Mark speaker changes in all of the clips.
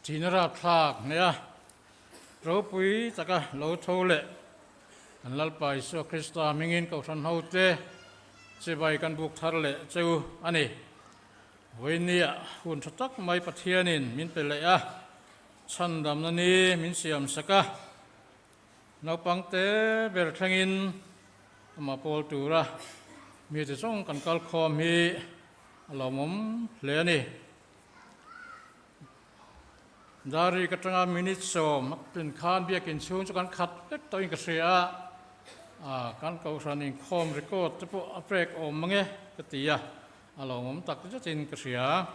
Speaker 1: Thihna rapthlak hneha ropui taka lo tho leh kan Lalpa Isua Krista hmingin Kohhran hote chibai kan buk thar leh cheu a ni. Vawinia hun tha tak mai Pathianin min pe leh a, chhandamna ni min siam sak a, naupangte ber thlengin amah pawl tura mite zawng kan kal khawm hi a lawmawm hle a ni. Dari ka tanga minute sawm a tlin khan biakin chhung chu kan khat vek tawhin ka hria a, ah kan kohhran inkhawm record te pawh a prek awm mang e ka ti a, a lawmawm tak zetin ka hria.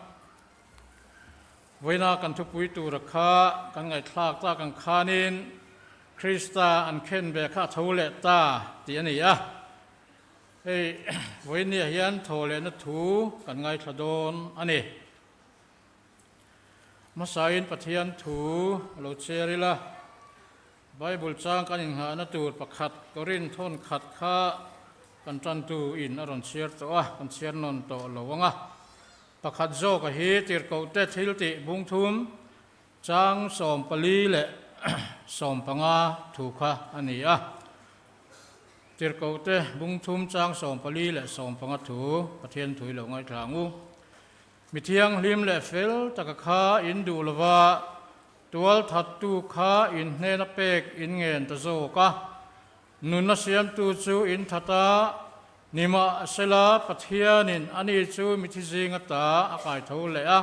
Speaker 1: Vawiina kan thupui tura kha kan ngaihthlak tak ang khanin Krista an khen ve kha a tho leh ta tih a ni a, hei vawiiniah hian thaw lehna thu kan ngaithla dawn a ni. Hmasain Pathian thu a lo chhiar ila, Bible chang kan inghahna tur pakhat Korin thawn khat kha kan tantu in a rawn chhiar tawh a, kan chhiar nawn tawh lo ang a. Pakhat zawka hi tirhkohte thil tih bungthum chang 14 leh 15 thu kha a ni a. Tirhkohte bungthum chang 14 leh 15 thu Pathian thu i lo ngaithla ang u. Mi thianghlim leh fel taka kha in duh lova, tual thattu kha in hnena pek in ngen ta zawk a. Nunna siamtu chu in that a, nimahsela Pathianin ani chu mithi zinga ta a kai tho leh a,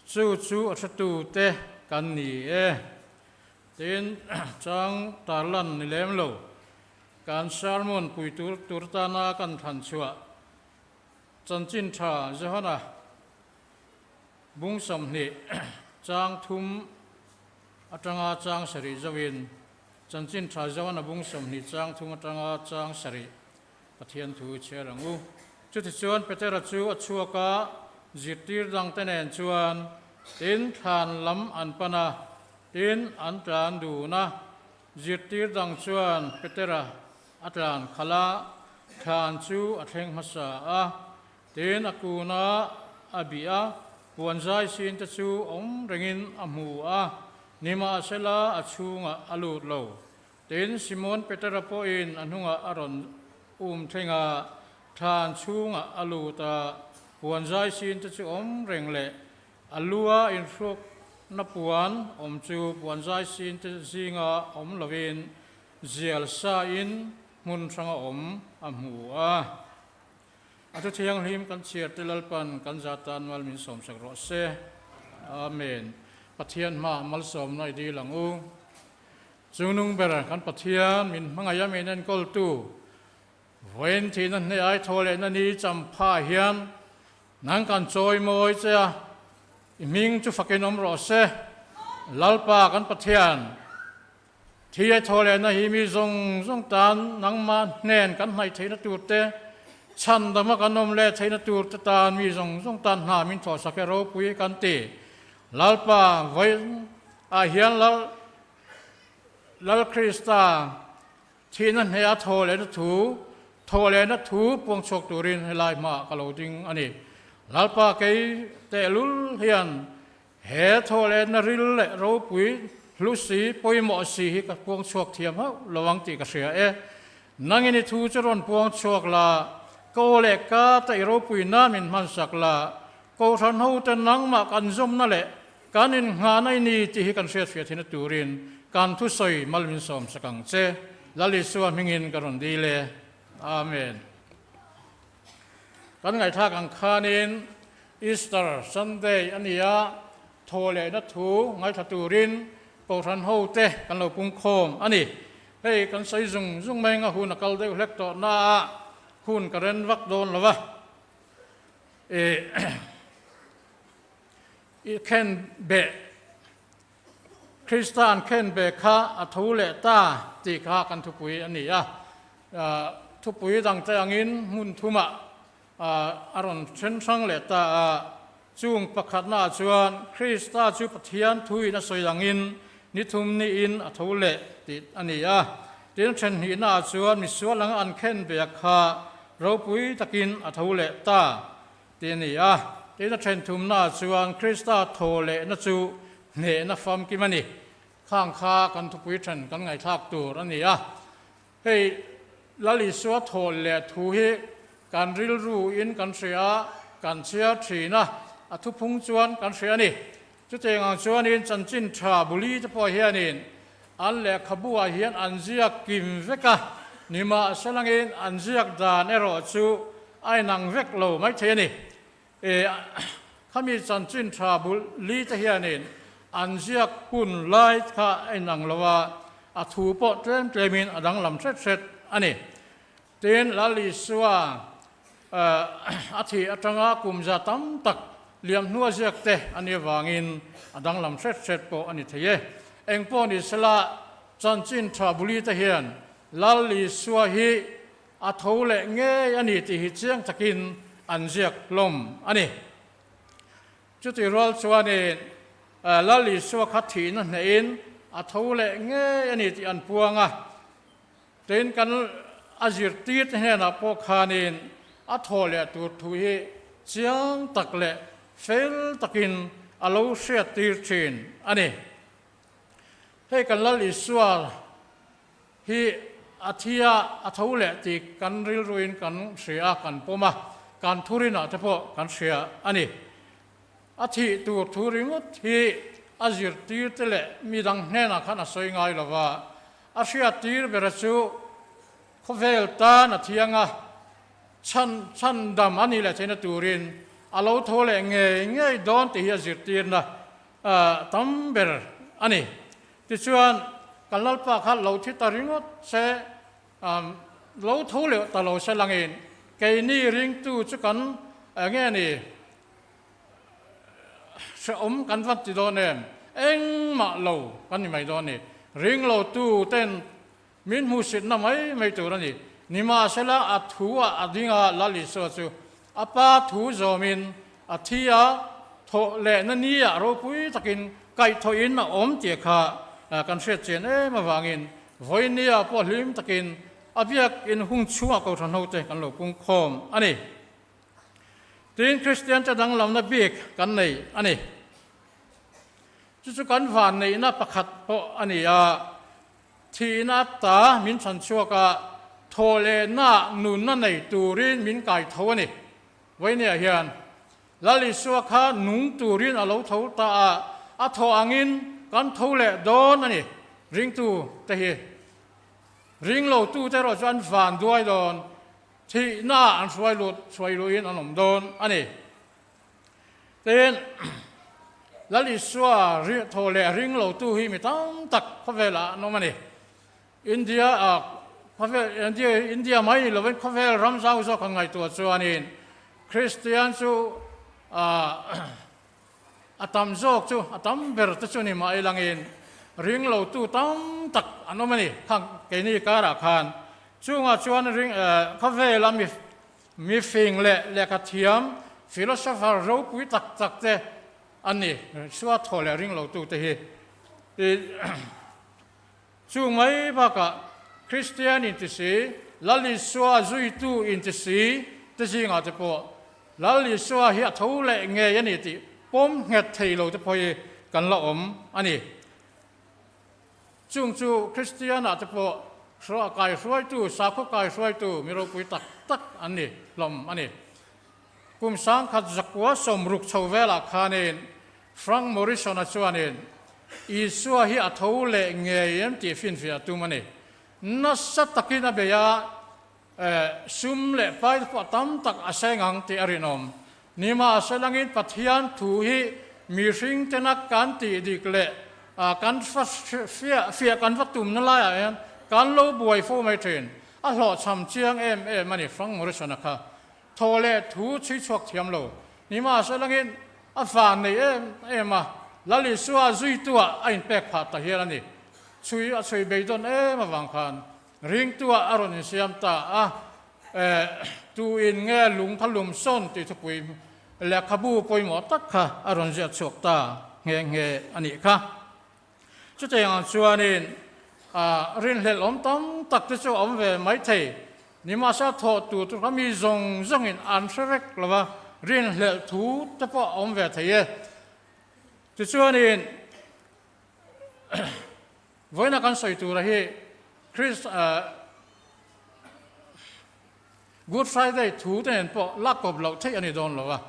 Speaker 1: chu chu a hretute kan ni e. Tin, chang tarlan ni lem lo, kan sermon pui tur tur tana kan thlan chhuah Chanchin tha Johana bung 20 chang thum atanga chang sarih zoin Chanchin tha Johana bung 20 chang thum atanga chang sarih Pathian thu chhiar ang u. Chutichuan Petera chu a chhuak a, zirtir dangte nen chuan tin thlan lam an pan a, tin an tlan dun a. Zirtir dang chuan Petera A tlan khalh a, thlan chu a thleng hmasa a, tin a kun a, a bih a, puan zai sin te chu awm rengin a hmu a, nimahsela a chhungah a lut lo. Tin, Simon Petera pawhin a hnungah a rawn um thleng a, thlan chhungah a lut a, puan zai sin te chu awm reng leh a lua inhrukna puan awm chu puan zai sin te zinga awm lovin Zial sa in hmun hrang a awm a hmu a. A thu thianghlim kan chhiar te Lalpan kan za tan mal min sawmsak rawh se. Amen. Pathian hma malsawmna i dil ang u. Chungnung ber kan Pathian min hmangaih a min enkawltu vawiin thihna hne ai thaw lehna ni champha hian nang kan chawi mawi che a, i hming chu fakin awm rawh se. Lalpa kan Pathian Thi a thaw lehna hi mi zawng zawng tan nangmah hnen kan hnaih theihna tur te, chhandama kan awm leh theihna tur te tan mi zawng zawng tan hna min thawhsak e ropui kan ti. Lalpa vawiin ah hian Lal Lal Krista thihna hneh a thaw lehna thu, thaw lehna thu puang chhuak turin helai hmaah ka lo ding a ni. Lalpa kei tehlul hian He thawhletna ril leh ropui hlu si, pawimawh si hi ka puang chhuak thiam hauh lo ang tih ka hria e. Nangin i thu chu rawn puang chhuak la, ka aw leh ka ta i ropui nan min hmansak la, Kohhran hote nangmah kan zawmna leh kan innghahna i ni tih hi kan hriatfiah theihna turin kan thusawi mal min sawmsak ang che. Lal Isua hmingin ka rawn dil e. Amen. Kan ngaihthlak ang khanin Easter Sunday a ni a, thaw lehna thu ngaithla turin Kohhran hote kan lo pung khawm a ni. Hei kan sawi zung zung mai anga hun a kal deuh hlek tawh naah hun ka ren vak dawn lo va. I khen beh, Krista an khen beh kha a tho leh ta tih kha kan thupui a ni a. Thupui dangte angin hmun thumah a rawn then hrang leh ta a. Chung pakhatnaah chuan Krista chu Pathian thuin a sawi angin ni thum niin a tho leh tih a ni a. Tin, then hnihnaah chuan misual anga an khen ve a kha ropui takin a tho leh ta tih a ni a. Tin, a then thumnaah chuan Krista thaw lehna chu hnehna famkim a ni. Khang kha kan thupui then kan ngaihthlak tur a ni a. Hei Lal Isua thawl leh thu hi kan rilru in kan hria a, kan chhiar thin a, a thuphung chuan kan hria a ni. Chutiang ang chuanin chanchin tha buli te pawh hianin an lehkhabu ah hian an ziak kim vek a, nimahselangin an ziak dan erawh chu a inang vek lo maithei a ni. E, khami chanchin tha buli te hianin an ziak hun lai kha a inang lo a, a thu pawh tlem tlemin a danglam hret hret a ni. Tin, Lal Isua a thih atanga kum za tam tak liam hnua ziak te a nih avangin a danglam hret hret pawh a ni thei e. Engpawh ni sela, chanchin tha buli te hian Lal Isua hi a tho leh ngei a ni tih hi chiang takin an ziak hlawm a ni. Chutih rual chuanin Lal Isua kha thihna hnehin a tho leh ngei a ni tih an puang a. Tin, kan a zirtirte hnenah pawh khanin a thaw leh tur thu hi chiang tak leh fel takin a lo hriattir thin a ni. Hei kan Lal Isua hi a thi a, a tho leh tih kan rilruin kan hria a, kan pawm a, kan thurinah te pawh kan hria a ni. A thih tur thu ringawt hi a zirtirte leh midang hnenah khan a sawi ngai lo va, a hriattir bera chu khawvel tan a thiang a, chhan chhan dam a nih leh theihna turin a lo tho leh ngei ngei dawn tih hi a zirtirna tam ber a ni. Tichuan, kan Lalpa kha lo thi ta ringawt se, lo tho leh ta lo se langin keini ringtu chu kan eng nge ni? Hrehawm kan va ti dawn em? Engmah lo kan ni mai dawn a ni. Ring lo tu ten min hmuhsitna mai mai tur a ni. Nimahsela a thu ah a ding a, Lal Isua chu a pa thu zawmin a thi a, thawh lehna ni ah ropui takin kaihthawhin a awm tih kha kan hriat chian em avangin vawinia pawh hlim takin a biakin hung chhungah Kohhran hote kan lo pungkhawm a ni. Tin, Kristiante danglamna bik kan nei a ni. Chu chu kan vanneihna pakhat pawh a ni a, thihna ta min chhan chhuak a, thaw lehna nunna nei turin min kai tho a ni. Vawinia hian Lal Isua kha nung turin a lo tho ta a, a thaw angin kan tho leh dawn a ni. Ringtu te hi ringlo tute erawh chu an van duai dawn. Thihna an hruai lut hruai luhin an awm dawn a ni. Tin, Lal Isua thaw leh ring lotu hi mi tam tak khawvelah an awm a ni. India ah khawvel India India mai ni lovin khawvel ram zau zawk han ngaihtuah chuanin Kristian chu a tam zawk chu a tam ber te chu ni mah ilangin ring lotu tam tak an awm a ni. Khang keini karah khan Chungah chuan ring khawvela mi mifing leh lehkha thiam, philosopher ropui tak tak te an ni. Sua thaw leh ring lotute hi chung mai bakah Kristian inti si, Lal Isua zuitu inti si te zingah te pawh Lal Isua hi a tho leh ngei a ni tih pawm nghet thei lo te pawh hi kan la awm a ni. Chung chu Kristianah te pawh hruah kai hruaitu, sakhaw kai hruaitu mi ropui tak tak an ni hlawm a ni. Kum sangkhat zakua sawmruk chho velah khanin Frank Morison-a chuanin Isua hi a tho leh ngei em tih finfiah a tum a ni. Nasa takin a bei a, sum leh pai te pawh tam tak a seng ang tih a rinawm. Nimahselangin Pathian thu hi mihring tena kan tih dik leh kan fiah fiah kan va tumna laiah hian kan lo buai fo mai thin. A hlawhchham chiang em em a ni Frank Morrison-a kha. Thaw leh thu chhui chhuak thiam lo. Nimahselangin a van nei em em a, Lal Isua zuituah a inpek phah ta hial a ni. Chhui a chhui beidawn em avang khan Ringtuah a rawn insiam ta a, Tu in nge lung kha lum sawn tih thupui lehkhabu pawimawh tak kha a rawn ziah chhuak ta nghe nghe a nih kha. Chutiang ang chuanin rinhlelh awm tam tak te chu a awm ve mai thei. Nimahse a thawh tur chu kha mi zawng zawngin an hre vek lo va, rinhlelh thu te pawh a awm ve thei e. Tichuanin. Vawiina kan sawi tura hi Chris Good Friday thu te nen pawh lak kawp loh theih a ni dawn lo a.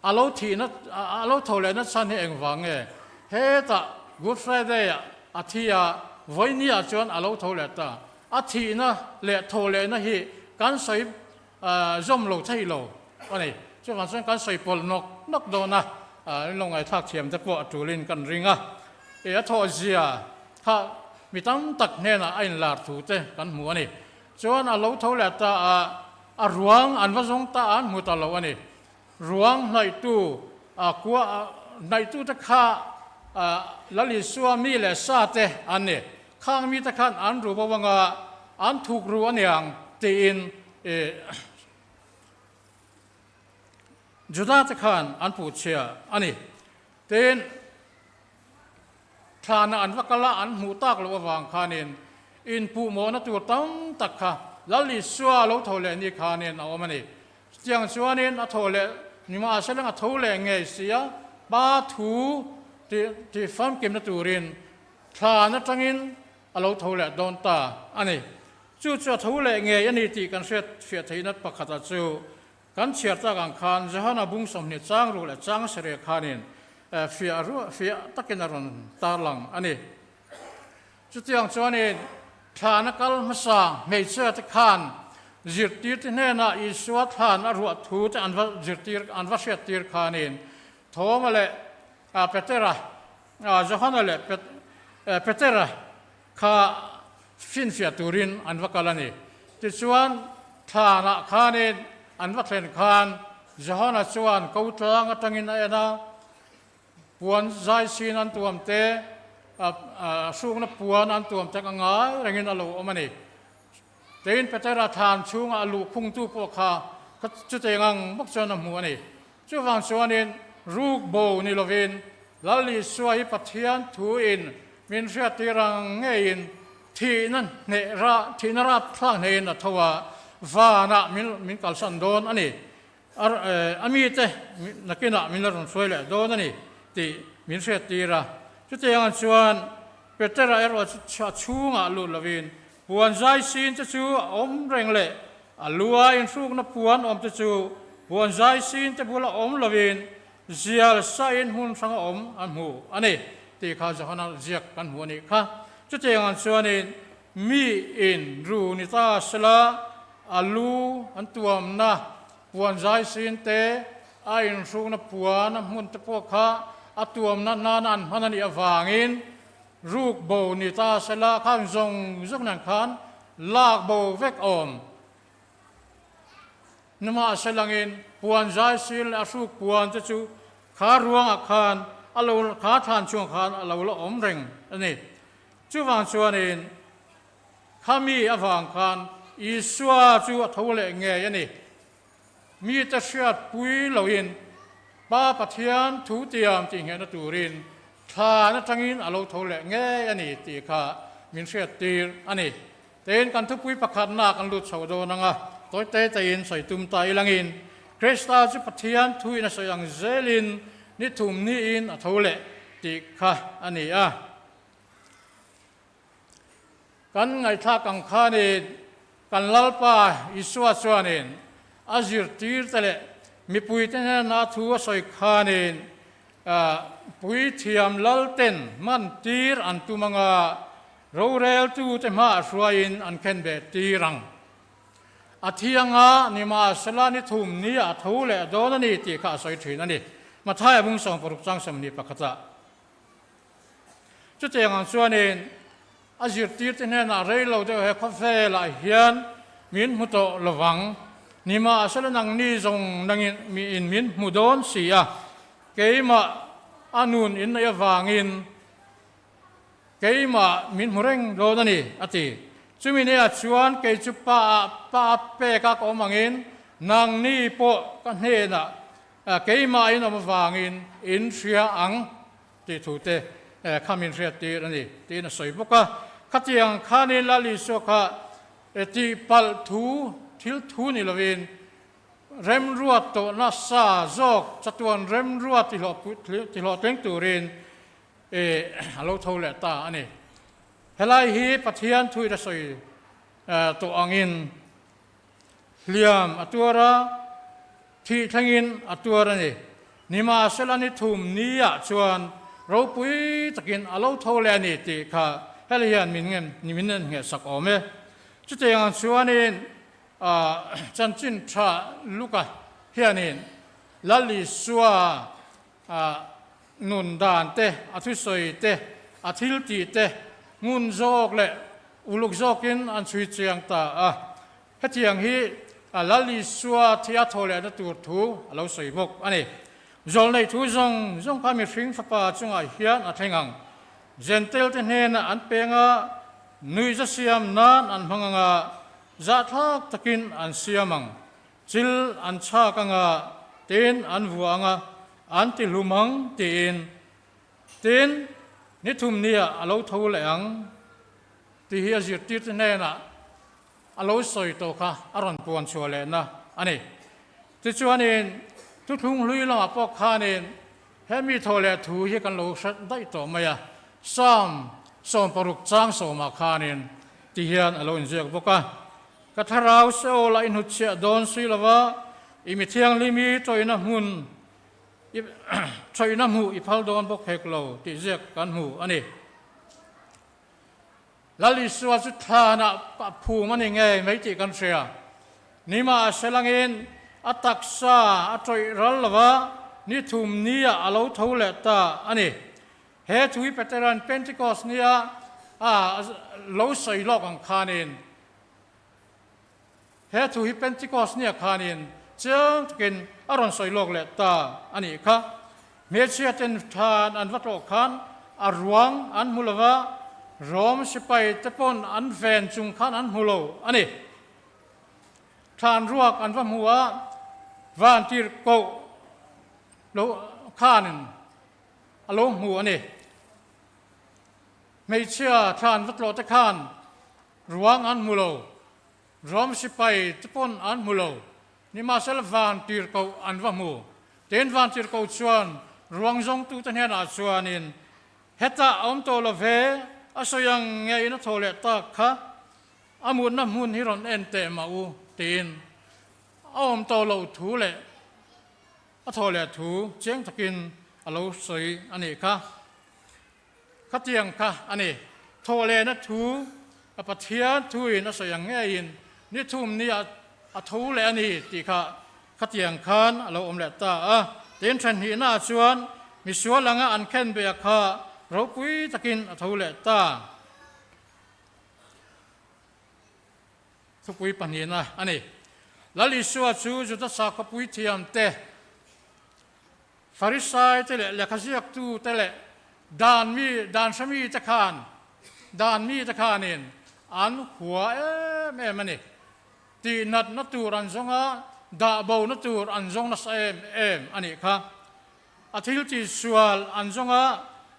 Speaker 1: A lo thihna, a lo tho lehna chhan hi engvang nge? Hetah Good Friday ah a thi a, vawiini ah chuan a lo tho leh ta. A thihna leh tho lehna hi kan sawi zawm lo thei lo a ni. Chuvang chuan kan sawi pawlh nawk nawk dawn a, in lo ngaithlak thiam te pawh a tulin kan ring a. E a thawh zia kha mi tam tak hnenah a inlar thu te kan hmu a ni. Chuan a lo tho leh ta a, a ruang an va zawng ta a, an hmu ta lo a ni. Ruang hnaihtu a kua hnaihtu te kha Lal Isua mi leh sa te an ni. Khang mite khan an ru bo anga an thuk ru aniang tiin Juda te khan an puh chhia a ni. Tin, thlana an va kal a, an hmuh tak loh avang khanin inpuhmawhna tur tam tak kha Lal Isua lo tho leh ni khanin a awm a ni. Chutiang chuanin a tho leh nimahsela a tho leh ngei sia, Pa thu tih famkimna turin Thlan atangin a lo tho leh dawn ta a ni. Chu chu a tho leh ngei a ni tih kan hriat fiah theihna pakhata chu kan chhiar tak ang khan Johana bung 20 chang ruh leh chang sarih khanin fiah ruah fiah takin a rawn tarlang a ni. Chutiang chuanin thlan a kal hmasa hmeichhia te khan zirtirte hnenah Isua thlan a ruah thu te an va zirtir an va hriattir khanin Thoma leh Petera Johana leh Petera kha finfiah turin an va kal a ni. Tichuan, thlanah khanin an va thlen khan Johana chuan ko tlang atangin a en a, puan zai sin an tuam te, hrukna puan an tuam te a ngai rengin a lo awm a ni. Tiin Petera thlan chhungah a luh khungtu pawh kha chuteng ang bawk chuan a hmu a ni. Chuvang chuanin ruk bo ni lovin Lal Isua hi Pathian thuin min hriattir ang ngeiin thihna hneh ra, thihna rapthlak hneiin a tho a, vanah min min kalsan dawn a ni. A mite nakinah min la rawn hruai leh dawn a ni tih min hriattir a. Chutiangah chuan Petera erawh chu a chhungah lut lovin Puan zai sin te chu a awm reng leh a lua inhrukna puan awm te chu puan zai sin te bula awm lovin zial sain hmun hranga awm an hmu a ni tih kha Johana ziak kan hmu a nih kha. Chutiangah chuanin mi in ru ni ta sela a lu an tuamna puan zai sin te a inhrukna puan a hmun te pawh kha a tuamna nana an hman a nih avangin Ruk bo ni ta sela khan zawng zawng nen khan lak bo vek awm. Nimahselangin puan zai sil leh a hruk puan te chu kha ruangah khan a lo kha thlan chungah khan a lo la awm reng a ni. Chuvang chuanin khami avang khan Isua chu a tho leh ngei a ni. Mite hriatpui loin Pa Pathian thu tiam tih nghehna turin thlan atangin a lo tho leh ngei a ni tih kha min hriattir a ni. Tin, kan thupui pakhatna kan lut chho dawn ang a, tawi te tein sawi tum ta ilangin Krista chu Pathian thuin a sawi ang zelin ni thum niin a tho leh tih kha a ni a. Kan ngaihthlak ang khanin kan Lalpa Isua chuanin a zirtirte leh mipuite hnena thu a sawi khanin puithiam lalten mantir an tum anga roreltute hmaah hruaiin an khenbeh tir ang. A thianga nimahsela ni thum ni a tho leh dawn a ni tih kha a sawi thin a ni. Mathaia bung 60 chang 21 ah. Chutiang ang chuanin a zirtirte hnenah rei lo deuh he khawvelah hian min hmu tawh lo vang. Nimahsela nangni zawng nangin miin min hmu dawn si a, keimah a nun inneih avangin keimah min hmu reng dawn a ni, a ti. Chumi neiah chuan kei chu pa ah pa a pek a ka awm angin nangni pawh ka hnenah keimah in awm avangin in hria ang. Tih thu te kha min hriat tir a ni tiin a sawi bawk a. Khatiang khanin Lal Isua kha tihpalh thu thil thu ni lovin remruat tawhna sa zawk chatuan remruat tihlawhtling turin. A lo tho leh ta a ni. Helai hi Pathian thuin a sawi tawh angin hliam a tuar a, thih thlengin a tuar a ni. Nimahsela ni thum niah chuan ropui takin a lo tho leh a ni tih kha hel hian min ngen min en nghehsak awm e. Chutiang ang chuanin chanchin tha Luka hianin Lal Isua A nun dan te, a thusawi te, a thil tih te ngun zawk leh uluk zawkin an chhui chiang ta a. Hetiang hi Lal Isua thi a thaw lehna tur thu a lo sawi bawk a ni. Zawlneih thu zawng zawng kha mihring fapa chungah hian a thleng ang. Jentail te hnenah an peng a, nuihza siam nan an hmang ang a, zahthlak takin an siam ang. Chil an chhak anga tin an vuah anga an ti hlum ang tiin tin ni thum nia a lo tho leh ang tih hi a zirtirte hnenah a lo sawi tawh kha a rawn puan chhuah lehna a ni. Tichuanin thuthlung hlui lamah pawh khanin he mi thaw leh thu hi kan lo hre daih tawh mai a, Psalm 60 chang sawmah khanin ti hian a lo inziak bawk a. Ka thlarau Seol a i hnutchhiah dawn si lo va, i mi thianghlim i tawihna hmun i tawihna hmuh i phal dawn bawk hek lo tih ziak kan hmu a ni. Lal Isua chu thlanah a phum a ni ngei mai tih kan hria. Nimahselangin a taksa a tawih ral lo va, ni thum niah a lo tho leh ta a ni. He thui Petera'n Pentecost nia a lo sawi lawk ang khanin, He thu hi Pentecost nia khanin chiang takin a rawn sawi lawk leh ta a nih kha. Hmeichhia ten than an va tlawh khan a ruang an hmu lo va, Rom sipai te pawn an ven chung khan an hmu lo a ni. Thlan ruak an va hmu a, van tirhkoh lo khanin a lo hmu a ni. Hmeichhia thlan va tlawh te khan Ruang an hmu lo, Rom sipai te pawn an hmu lo, nimahsela van tirhkoh an va hmu. Tin, van tirhkoh chuan ruang zawngtute hnenah chuanin, Hetah a awm tawh lo ve, a sawi ang ngeiin a thaw leh tak kha, a mutna hmun hi rawn en teh mah u, tiin a awm tawh loh thu leh a thaw leh thu chiang takin a lo sawi a nih kha. Khatiang kha a ni. Thawhlehna thu a Pathian thuin a sawi ang ngeiin ni thum ni ah a tho leh a ni tih kha khatiang khan a lo awm leh ta a. Tin, thenhnihna ah chuan misual anga an khen beh a kha ropui takin a tho leh ta. Thupui pahnihna a ni. Lal Isua chu Juda sakhaw puithiam te Farisai te leh lehkha ziaktu te leh dan mi, dan hre mi te khan, dan mi te khanin an hua em em a ni. Tihnatna tur an zawng a, dah bona tur an zawng nasa em em a nih kha. A thil tihsual an zawng a,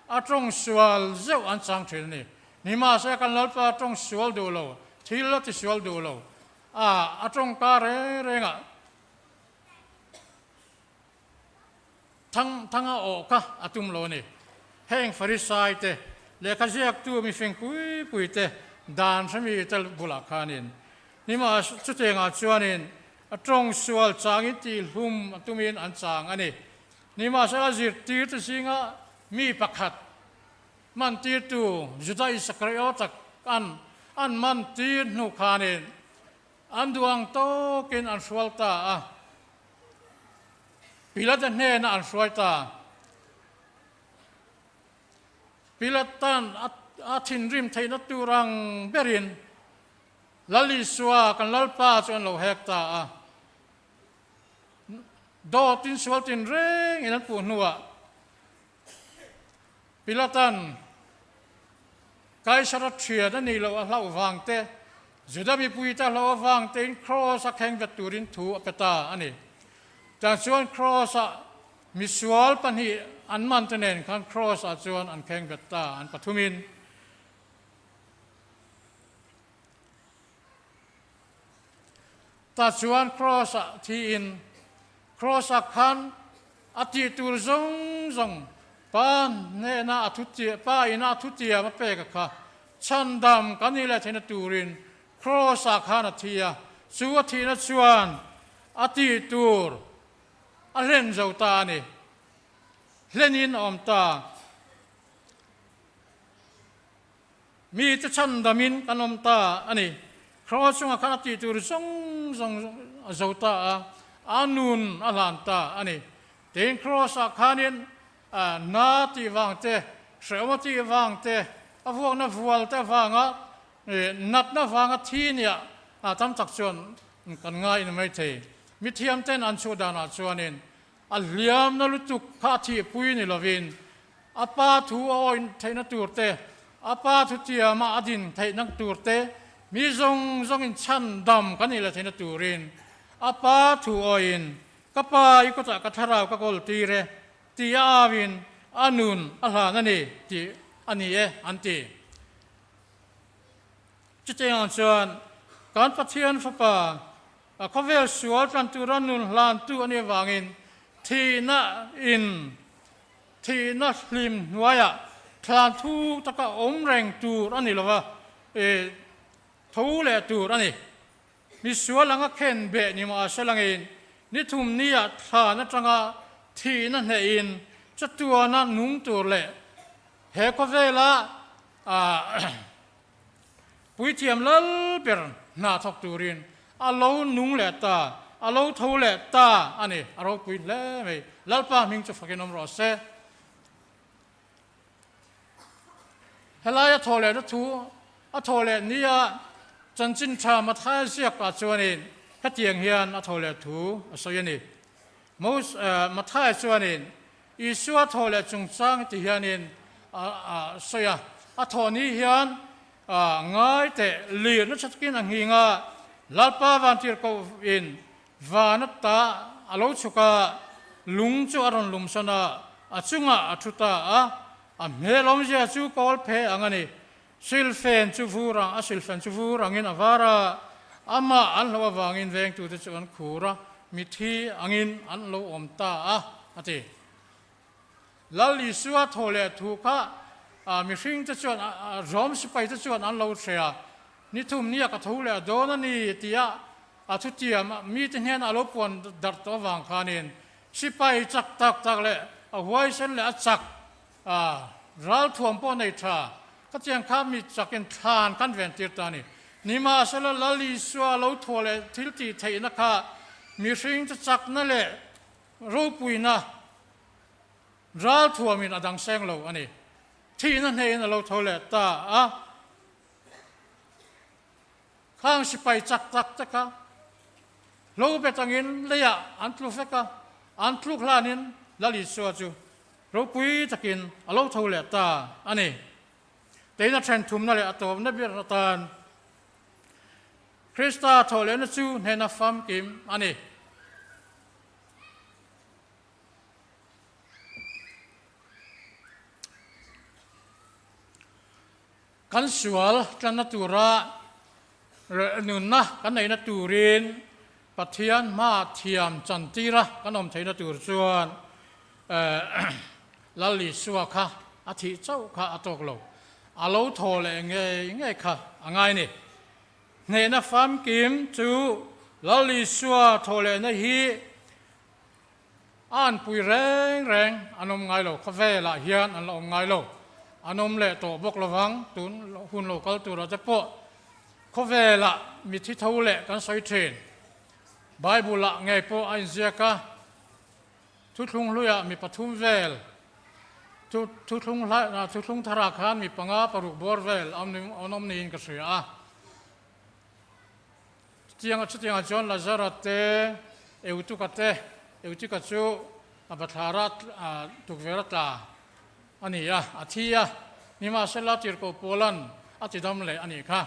Speaker 1: a tawng sual zeuh an chang thin a ni. Nimahse kan Lalpa tawng sual duh lo, thil a tisual duh lo, a, a tawngka reng rengah Thang thanga awh kha a tum lo a ni. Heng Farisai te, lehkha ziaktu mifing pui pui te, dan hremi te bulah khanin nimah chutiangah chuanin a tawng sual changin tihhlum a tumin an chang a ni. Nimahsela zirtir te zinga mi pakhat mantirtu Juda Isakariota an an mantir hnu khanin an duh ang tawkin an hrual ta a. Pilata hnenah an hruai ta. Pilatan a thinrim theihna tur ang berin Lal Isua kan Lalpa chu an lo hek ta a. Dawtin sual tinrengin an puh hnuah Pilatan Kaisara thian a nih loh a hlauh vang te, Juda mipuite a hlauh avang tein Kraws a kheng vet turin thu a pe ta a ni. Tiang chuan Kraws ah misual pahnih an man te nen khan Kraws ah chuan an kheng vet ta an pathumin. Ta chuan Kraws ah thiin Kraws ah khan a tih tur zawng zawng. Pa hnena a thu Pa ina a thutiam a pek a kha chhandam kan nih leh theihna turin Kraws ah khan a thi a, chu a thihna chuan a tih tur a hlen zo ta a ni. Hlenin a awm ta. Mite chhandamin kan awm ta a ni. Kraws chungah khan a tih tur zawng zawng a zo ta a, a nun a hlan ta a ni. Tin, Kraws ah khanin na tih vang te, hrehawm a tih vang te, a vuakna vual te avanga natna vanga thi nia tam tak chuan kan ngai in mai thei. Mithiam ten an chhuah danah chuanin A hliamna lutuk kha a thihpui ni lovin a pa thu a awih theihna tur te, a pa thutiama a din theihna tur te, mi zawng zawngin chhan dam kan nih leh theihna turin a pa thu awihin, Ka pa, i kutah ka thlarau ka kawl tir e, tih a auin a nun a hlan a ni tih a ni e, an ti. Chutiang chuan kan Pathian Fapa A khawvel sual tlan tura nun hlantu a nih avangin thihna in thihna hlim hnuaiah thlan thu taka awm reng tur a ni lo va, tho leh tur a ni. Mi sual anga khen beh ni mahse langin ni thum niah thlan atanga thihna hnehin chatuana nung tur leh he khawvela Puithiam lal ber hna thawk turin a lo nung leh ta, a lo tho leh ta a ni. A ropui hle mai. Lalpa hming chu fakin awm rawh se. Helai a thaw lehna thu a thaw leh nia chanchin tha Mathaia ziakah chuanin hetiang hian a thaw leh thu a sawi a ni. Mos Mathaia chuanin Isua thaw leh chungchang ti hianin a sawi a, a thawh ni hian ngai teh lir nasa takin a nghing a, Lalpa vantirhkohin van ata a lo chhuk a, lung chu a rawn lumsawn a, a chungah a thu ta a, a hmel awmzia chu kawl phe ang a ni. Silfen chu vur ang, a silfen chu vur angin a var a, amah an hlauh avangin vengtute chu an khur a, mithi angin an lo awm ta a, a ti. Lal Isua thaw leh thu kha mihringte chuan, Rom sipaite chuan an lo hre a, Ni thum nia ka tho leh dawn a ni, tia a thutiam mite hnenah a lo puan darh tawh avang khanin sipai chak tak tak leh a huaisen leh a chak A, ralthuam pawh nei tha, ka chiang kha mi chakin thlan kan ven tir ta a ni. Nimahsela Lal Isua lo thaw leh thil tih theihna kha mihring chu chakna leh ropuina ralthuamin a dang seng lo a ni. Thihna hneiin a lo tho leh ta a. Khang sipai chak tak te kha hlo bet angin leiah an tlu vek a, an tluk hlanin Lal Isua chu ropui takin a lo tho leh ta a ni. Teina then thumna leh a tawpna ber atan Krista thawh lehna chu hnena famkim a ni. Kan sual tlanna tura nunna kan neihna turin Pathian hmaah thiam chantira kan awm theihna tur chuan Lal Isua kha a thih chauh kha a tawk lo. A lo thaw leh ngei ngei kha a ngai ni. Hnehna famkim chu Lal Isua thaw lehna hi A anpui reng reng an awm ngai lo, khawvelah hian an la awm ngai lo. An awm leh tawh bawk lovang, tun hun lo kal turah te pawh khawvelah mithi tho leh kan sawi thin. Bible-ah ngei pawh a inziak a, thuthlung hluiah mi pathum vel, thuthlung thuthlung tharah khan mi panga paruk bawr vel an awm niin ka hria a. Chutianga chutiangah chuan Lazara te, Eutuka te, Eutika chu a bathlara tukverh a tla a ni a, a thi a, nimahsela tirhkoh Paula'n a tidam leh a nih kha.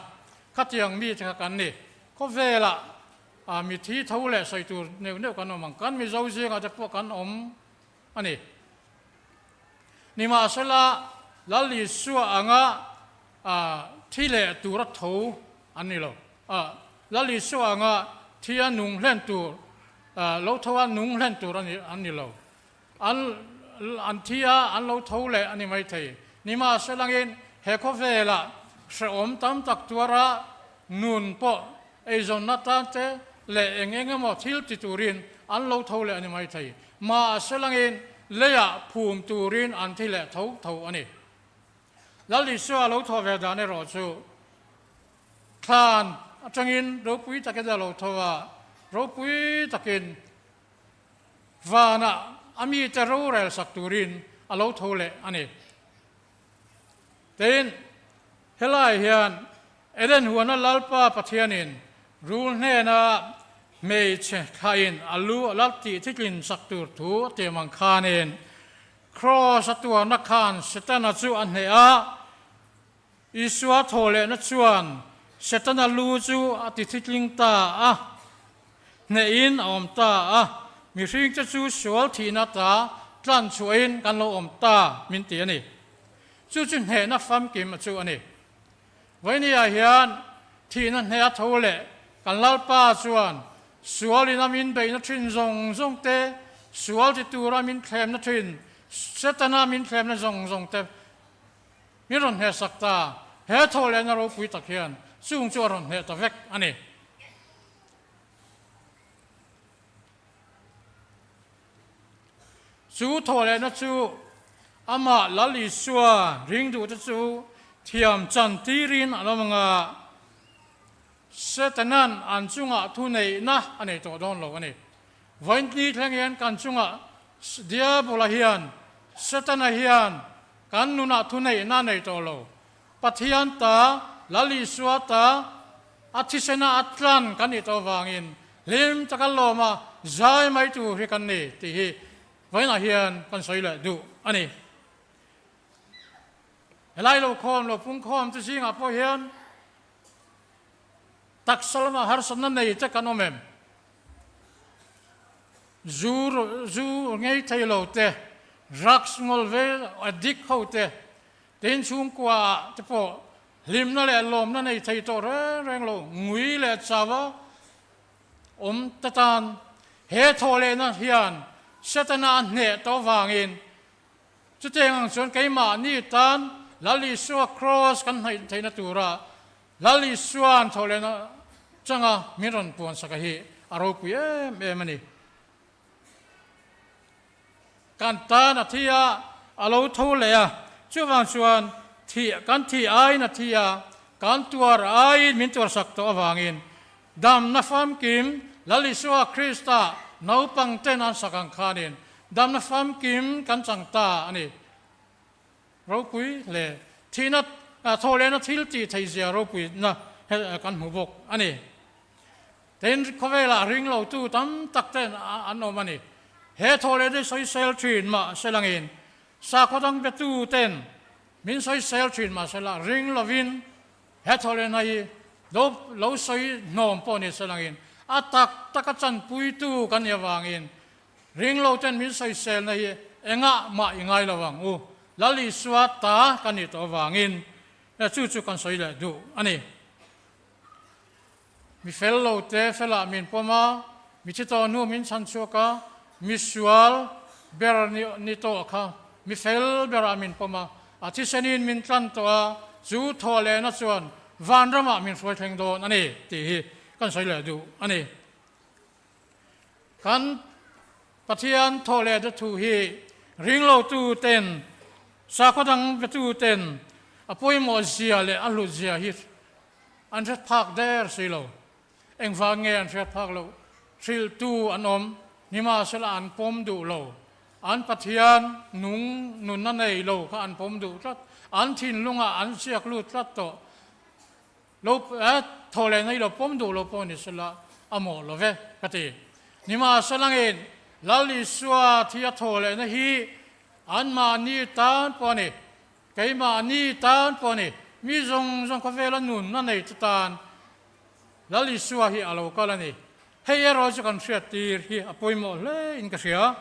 Speaker 1: Khatiang mite kha kan ni. Khawvelah mithi tho leh sawi tur neuh neuh kan awm ang. Kan Mizo zingah te pawh kan awm a ni. Nimahsela Lal Isua anga thi leh tura tho an ni lo. Lal Isua anga thi a nung hlen tur, lo tho a nung hlen tur an ni lo. An an thi a, an lo tho leh a ni maithei. Nimahselangin he khawvelah hrehawm tam tak tuara nun pawh eizawnna tan te leh eng eng emaw thil ti turin an lo tho leh a ni maithei. Mahselangin leiah phum turin an thi leh tho tho a ni. Lal Isua lo thawh ve dan erawh chu thlan atangin ropui takin a lo tho a, ropui takin vanah a mite rorel sak turin a lo tho leh a ni. Tin, helai hian Eden huana Lalpa Pathianin rul hnena hmeichhe thlain a lu a la tih thitlin sak tur thu a tiam ang khanin Kraws a tuarna khan Setana chu a hneh a, Isua thawhlehna chuan Setana lu chu a ti thitling ta a, hnehin a awm ta a, mihringte chu sual thihna ta tlan chhuahin kan lo awm ta min ti a ni. Chu chu hnehna famkim a chu a ni. Vawinia hian thihna hneh a tho leh kan Lalpa chuan sualin a min beihna thin zawng zawng te, sual ti tura min thlemna thin, Setana min thlemna zawng zawng te min rawn hnehsak ta. He thawhlehna ropui tak hian chung chu a rawn hneh ta vek a ni. Chu thawhlehna chu amah Lal Isua ring duhte chu thiam chan tirin an awm ang a, Setanan an chungah thuneihna a nei tawh dawn lo a ni. Vawiinni thleng hian kan chungah Diabola hian, Setana hian kan nunah thuneihna a nei tawh lo. Pathian ta, Lal Isua ta, A thisena a tlan kan nih tawh vangin hlim taka lawma zai mai tur hi kan ni tih hi vawiinah hian kan sawi leh duh a ni. Helai lo khawm lo pungkhawm te zingah pawh hian taksa lama harsatna nei te kan awm em? Zu zu ngei thei lo te, drugs ngawl ve addict ho te, tin chhungkua ah te pawh Hlimna leh lawmna nei thei tawh reng reng lo, ngui leh chau a awm ta tan. He thawhlehna hian Setana a hneh tawh vangin chutiang ang chuan keimahni tan Lal Isua Kraws kan hnaih theihna tura Lal Isua'n thawhlehna changa min rawn puansak a hi a ropui em em a ni. Kan tan a thi a, a lo tho leh a, chuvang chuan thih kan thih aiin a thi a, kan tuar aiin min tuarsak tawh avangin damna famkim Lal Isua Krista naupang ten an sak ang khanin damna famkim kan chang ta a ni. Ropui hle thihna thawhlehna thil tih theihzia ropuina kan hmu bawk a ni. Tin, khawvelah ring lotu tam tak ten an awm a ni. He thawhleh hi sawisel thin mah se langin, sakhaw dang betu ten min sawisel thin mah se la, ring lovin he thawhlehna hi lo lo sawi hnawm pawh ni se langin, a tak taka chanpuitu kan nih avangin ring lo ten min sawiselna hi engah mah i ngai lo ang u. Lal Isua ta kan nih tawh avangin chu chu kan sawi leh duh a ni. Mi fel lo te felah min pawm a, mi thi tawh hnu min chhan chhuak a, mi sual ber ni tawh kha mi fel berah min pawm a, a thisenin min tlan tawh a, chu thawh lehna chuan vanramah min hruai thleng dawn a ni tih hi kan sawi leh duh a ni. Kan Pathian thawh lehna thu hi ringlotu ten, sakhaw dang betu ten a pawimawh zia leh a hlut zia hi An hriat phak der si lo. Engvang nge an hriat phak loh? Hrilhtu an awm, nimahsela an pawm duh lo. An Pathian nung nunna nei lo kha an pawm duh tlat. An thinlungah an ziak lut tlat tawh. Lo thaw leh nei lo pawm duh lo pawh ni sela a mawh lo ve ka ti. Nimahsela ngin Lal Isua thi a thaw lehna hi anmahni tan pawh a ni. Keimahni tan pawh a ni. Mi zawng zawng khawvela nun a nei chu tan Lal Isua hi a lo kal a ni. Hei erawh chu kan hriat tir hi a pawimawh hle in ka hria.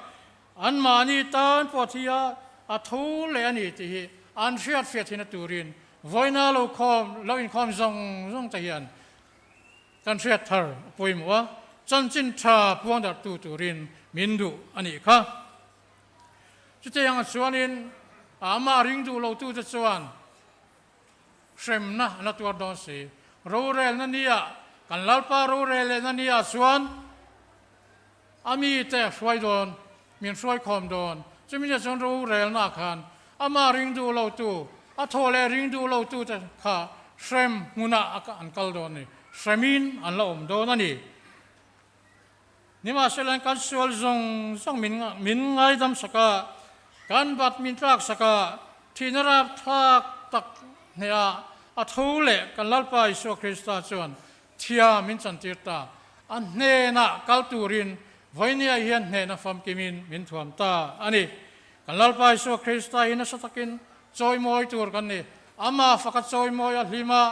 Speaker 1: Anmahni tan pawh thi a a tho leh a ni tih hi an hriat fiah thina turin vawiina lo khawm lo inkhawm zawng zawng te hian kan hriat thar a pawimawh a, chanchin tha puangdarhtu turin min duh a nih kha. Chutiang chuanin amah ring duh lotute chuan hremna an la tuar dawn si. Rorelna nia, kan Lalpa rorel lehna nia chuan a mite a hruai dawn, min hruai khawm dawn. Chumi nia chuan rorelna khan amah ring duh lotu, a thaw leh ring duh lotute kha hrem hmunah an kal dawn a ni. Hremin an la awm dawn a ni. Nimahsela kan sual zawng zawng min min ngaidam sak a, kan bat min tlak sak a, thihna rapthlak tak hnehah a tho leh kan Lalpa Isua Krista chuan thia min chantir ta. A hnenah kal turin vawinia hian hnehna famkimin min thuam ta a ni. Kan Lalpa Isua Krista hi nasa takin chawimawi tur kan ni. Amah faka chawimawi a hlim a,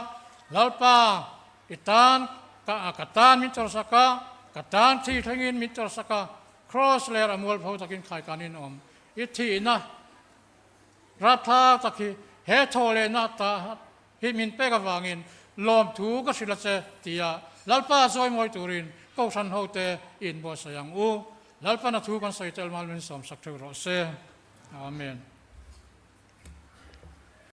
Speaker 1: Lalpa I tan ka ka tan min chawrsak a, ka tan thi thlengin min chawrsak a, Kraws ler a mualpho takin khaikan in awm. I thihna rapthlak tak hi he thaw lehna ta hi min pek avangin lawmthu ka hrilh a che tia Lalpa zawimawi turin Kohhran hote i inbuatsaih ang u. Lalpan a thu kan sawi tel mal min sawmsak theuh rawh se. Amen.